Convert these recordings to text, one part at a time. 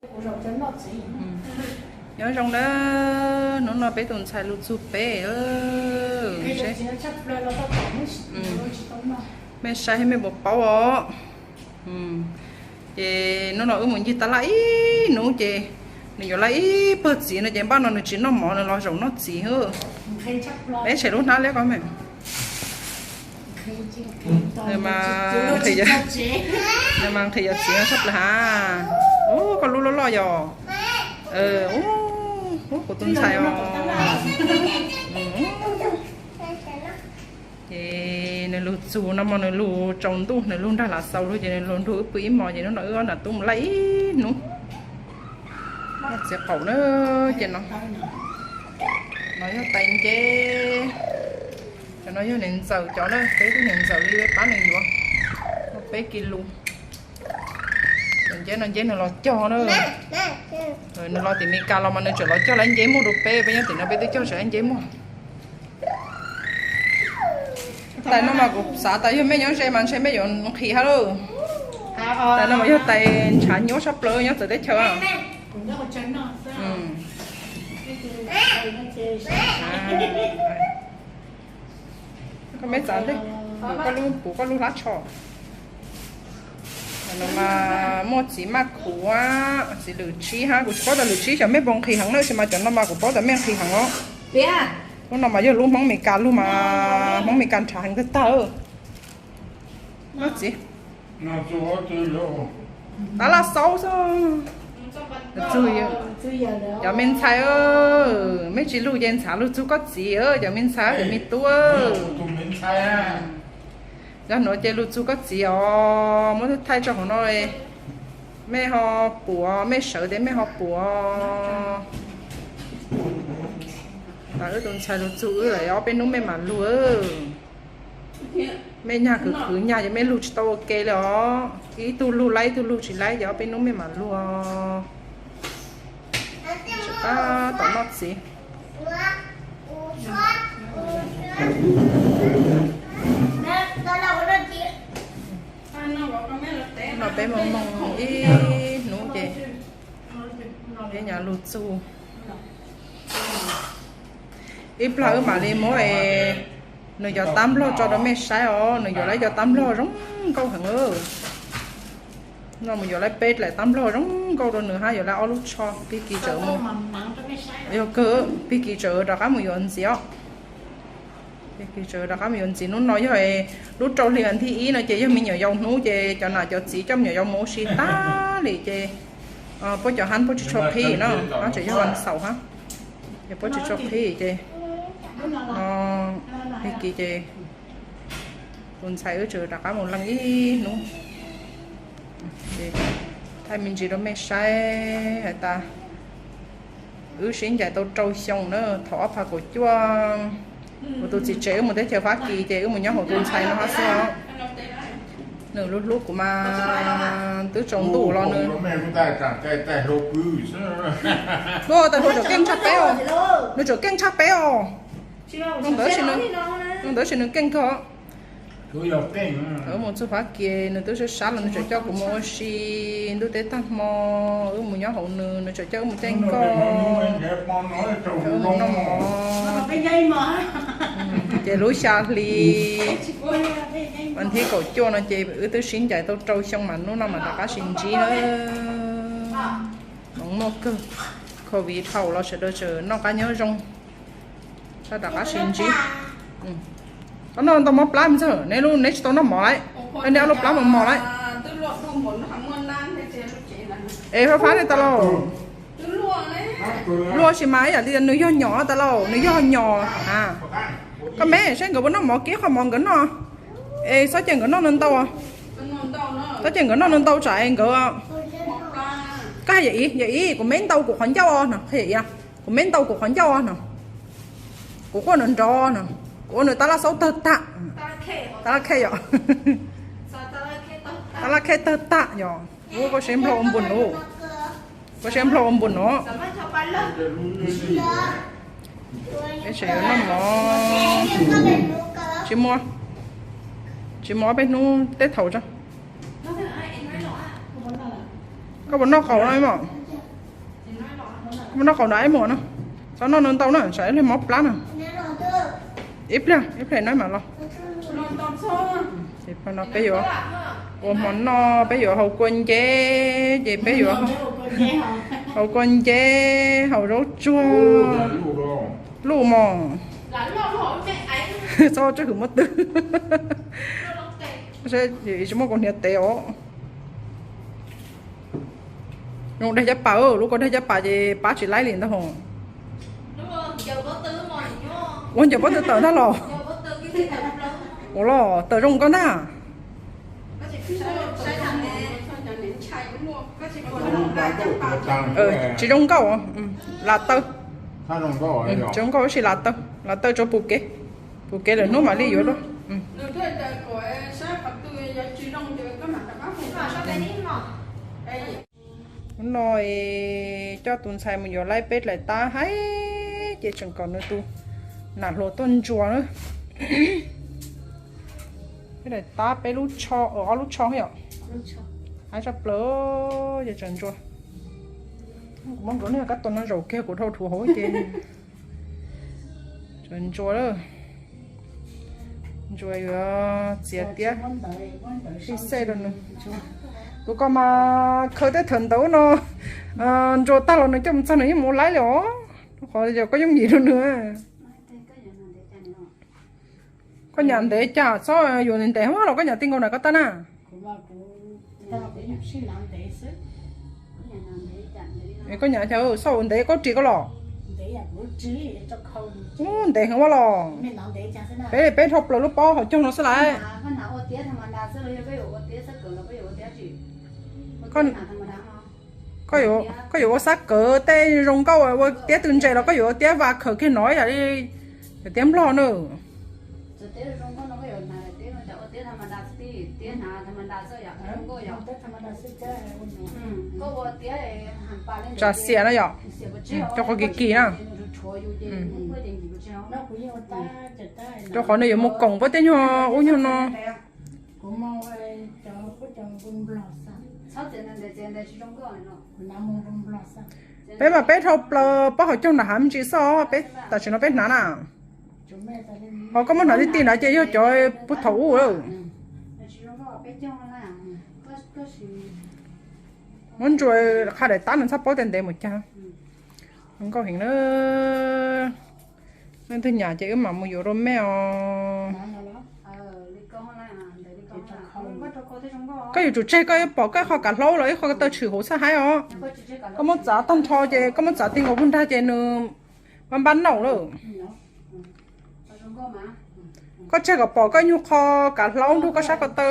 Nyob zoo nawb, hnub no peb tus ntxhais lug txug peb. Mej saib mej puas paub os. Ces hnub no wb mus ncig taj laj ib hnub ces nws yuav laj ib pawg txiv no ces npaj no nws tsis noj mov, nws los zaum noj txiv. Peb tshem lub hnab liab ko me. Nws mas nqhis yog txiv no tshaj plaws ha. Ub, koj lub loj loj yog. Ub, kuv tus ntxhais os. Ces nws lug txug no mas nws lug tsaus ntuj, nws lug nrag lav xaus lug ces nws lug nrug wb pw ib hmos ces hnub no wb ob nam tub mus laj ib hnub. Txiv qaum na, ces no, no yog tais nceb, cov no yog niam ntxawm cov na, peb tug niam ntxawm li pab nws yuav, peb kis lus. Cov nceb no nceb nws los cog na. Nws los tim Meskas los mas nws tseem los cog lawv nceb muag rau peb, peb nyob tim no peb twb cog tsis tau nceb muag. Tais no mas kuv xav tas yog mej nyob ze mas ntshe mej yuav nqhis hab lauj. Tais no mas yog tais ntshav nyuaj tshaj plaws nyob txawv teb chaws. Koj mej txav ntej, puv koj lub hlab tsho. No mas muaj txiv maj khuv, txiv lwm tsib hab, kuv tsis paub tas lwm tsib xyov mej puas nqhis heev na, tab sis mas cov no mas kuv paub tas mej nqhis heev os. Lub no mas yog lub Hmoob Meskas lug mas Hmoob Meskas nrhav heev tag tag. Txiv, tab laj xaub xwb. Cov me ntxhais, mej tsis lug ces ntxhav lug txug koj txiv, cov me ntxhais cov me tub. Cov nuav ces lug txug koj txiv os, muab thaij tso hauv no. Mej ho puam, mej sawv tes mej ho puam. Tas wb tus ntxhais lug txug wb lawm, ob peb hnub mej mam lug. Mej nyag khwv khwv nyag ces mej lug tsis tau ua ke li os. Ib tug lug laib ib tug lug tsis laib ces ob peb hnub mej mam lug. Tseem tab tom noj txiv. No peb moog moog ib hnub ces peb nyam lug txug. Ib plag wb mam li muab nws cov tab nplog tso rau mej saib os, nws yuav lawv cov tab nplog zoo nkauj heev. No mus yuav lawv peb dlaim tab nplog zoo nkauj rau nws hab yuav lawv ob lub tsho, pig kis tseem mus. Yog kawg, pig kis tseem rov qab mus yuav ntxiv os. Pig kis tseem rov qab mus yuav ntxiv, hnub no yog lub rau hli vas thib ib no ces yog me nyuam yaus hnub ces cov nam cov txiv coj me nyuam yaus mus ua si tag li ces puab cov hab puab tsis tshua qhib no, hab tseem yog vas xaum hab, ces puab tsis tshua qhib ces no pig kis ces tus ntxhais wb tseem rov qab mus leej ib hnub. Thaij me ntsis rau mej saib has tas wb sib ncaim tau rau xyoo na, thaum ob phav kaum cuaj kuv tus txiv tsev wb mus teb chaws Fab Kis ces wb mus nyob hauv tus ntxhais no hab xwb os. Nws lub hlub kuv mas twb tsaus ntuj los nws, hlub tas hlua tseem keej tshaj peb os, nws tseem keej tshaj peb os. Zoo ntawd, zoo ntawd sis nws keej kawg. Wb mus txug Fab Kis nws twb sab sab los nws tseem coj kuv mus ua si, ntuj teb tag hmo wb mus nyob hauv nws, nws tseem coj wb mus caij nkoj, coj wb mus noj mov. Ces lub xya hli vas thib kaum cuaj no ces wb twb sib ncaim tau rau xyoo mas hnub no mas rov qab sib ntsib na. Hmoov muaj kawg, covid dhau los sawv daws tseem noj qab nyob zoo, rov qab sib ntsib. Koj noj ntau mov plab me ntxawg, neb lub neb tsis tau noj mov lawm, neb ob lub plab mos mos lawm. Es fab fab li tas lauj. Luaj sis mas ib yam li nws yog nyom tas lauj, nws yog nyom a. Koj me saib nkawd puas noj mov, kib qhov mov nkawd noj. Es txhob cia nkawd noj ntau ntau, txhob cia nkawd noj ntau ntau tsam es nkawd. Koj hais yam ib, yam ib, kuv me ntau kuv qhov ncauj os no, yam ib, kuv me ntau kuv qhov ncauj os no. Kuv quaj nrov nrov no, kuv ua nws tab laj xaub tawg tag, tab laj khej yom, tab laj khej tawg tag yom. Ua koj siab nplog ua npus nuv, koj siab nplog ua npus nuv. Peb tseem yuav noj mov, tsis muaj, tsis muaj ob peb hnub teb thaum tso. Koj puas noj qaum no mog? Muab noj qaum nrad ib muam no. Txhob noj no ntau na, tsam ib pliag mob plab na. Ib pliag, ib pliag no mam los. No peb yuav ua hmo noj, peb yuav haus kua nceb, ces peb yuav haus kua nceb, haus zaub tsuag. Luj mos. Txhob tswj hwm muab twg. Tsis muaj kaus hniav tev os. Zoo dag caj pas, lub koj dag caj pas ces pab tsis laib li ntag hos. Ua ncaws pob tw tawm ntag los. Ua los tawm zoo koj ntag. Tsis zoo nkauj, lam taw. Tsis zoo nkauj tab sis lam taw, lam taw tsuav pus kev, pus kev lwm hnub mam li yuav dua. Hnub no coj tus ntxhais mus yuav laib peb daim tab haib ces tseem kom nws tus nam hluas tuaj ntsuas na. Peb daim tab peb lub tsho, ob lub tsho yom. Haib tshaj plaws ces tseem ntsuas. Kuv muab nkawd niag kab tua no zaum kiag kuv dhau dhuav hauv ces tseem ntsuas lawm. Ntsuas yuav txiav tiab ib xej rau nws. Tus ko mas khaws tej thawv ntawv no ntsuas tag los nws coj mus txog nws yeej mus ua laib li os. Rau qhov yog koj yooj yim rau nws. Koj nyam ntev cas txhob yuav ntev ntev los koj nyam ti nkaus na koj tab na. Koj nyam cas xauj ntev koj ris koj los. Ub, ntev heev ua los. Peb peb dhau plaws lub pob hauv caug no xwb lawm. Koj yuav ua xab kawv tej zoo nkauj ua tiab tw ntses los koj yuav ua tiab vas khaws kiag no yam li tiab nplog na. Tsa xiam no yom. Rau qhov kim kim na. Rau qhov nws yuav mus koom pob tiab nyuag ub nyuag no. Peb mas peb dhau plaws pob hauv caug nram hav me ntsis xwb, peb tam sim no peb hnav na. Ho koj muab hnav tij tij na ces yog cov puag thaum ub lawm. Muab ntsuas qha daim tab nws txhob paub tias ntev mus cas. Zoo nkauj heev na. Leej twg nyam ces wb mam mus yuav rau mej os. Koj yuav tsum tseg koj ib pom koj ib qho kav hlaub los ib qho taw tshwm huv txhaj haib os. Koj muab txav tag nrho ces koj muab txav ti nkaus puag nrag ces nws npab npab naum lawm. Koj tseg kom pom koj nyuag qho kav hlaub nrug koj sab ko taw.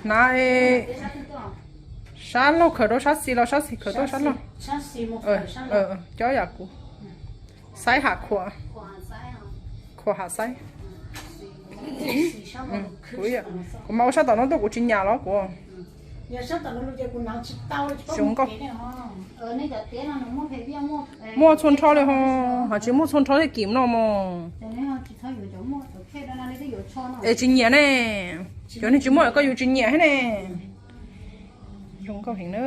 Hnav sab laug khaws rau sab xis los sab xis khaws tuaj sab laug. Cov yam kuv xaib ham khuam, khuam ham xaib. Kuv mas ua sab tom no tuaj kuv tsis nyam los kuv. Zoo nkauj. Muaj txhua nrho li ho, ho tsis muaj txhua nrho thiaj kim no mog. Es tsis nyiam ne, cov neeg tsis muaj koj yuav tsis nyiam thiab ne. Zoo nkauj heev na.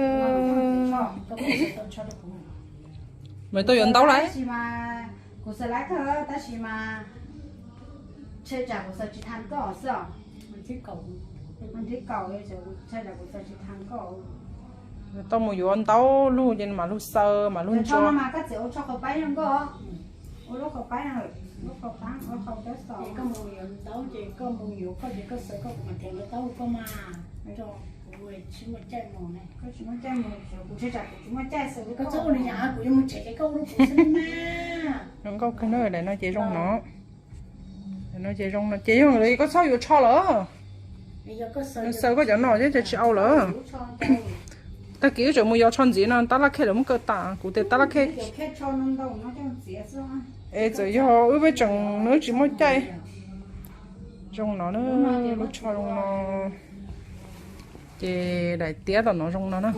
Mas tau yuav ntaub lawm. Tau mus yuav ntaub lug ces mam lug xaws mam lug ntsuas. Zoo nkauj kawg na, daim no ces zoo no. Daim no ces zoo no ces yog koj txhob yuav tsho lawm. Nws xaws koj cov no ces tsis au lawm. Tag kis wb tseem mus yos tsho ntxiv no tab laj khej lawv muab kaw tas kuv tias tab laj khej. Es txawm yog wb peb tseem nws tsis muaj caij. Zoo no na, lub tsho zoo no. Ces daim tiab tom no zoo no na.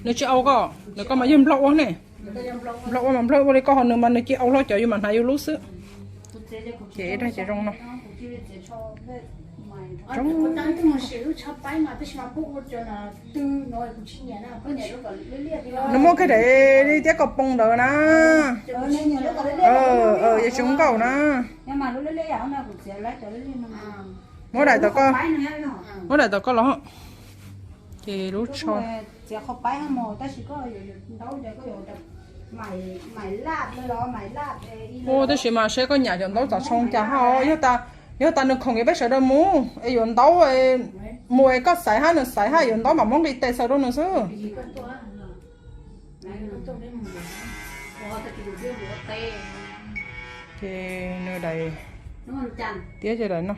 Nws tsis au koj, nws koj mas yog nplog ua ne. Nplog ua mas nplog ua li koj ho nws mas nws cia au hlo cov yus mam hnav yus lub xwb. Ces ib daig ces zoo no. Zoo. Nws muab koj daim li thiab koj poo ntawd na. Yog tsis nkauj na. Muab daim tau koj, muab daim tau koj los. Ces lub tsho. Tab sis mas seb koj nyam cov ntaub txav tshoo cas ho. Yog tas nws khoom es peb sawv daws mus es yuav ntaub, mus es koj xaiv hab nws xaiv hab yuav ntaub mam muab nqis tes xaws rau nws xwb. Ces nws daim tiab ces daim no.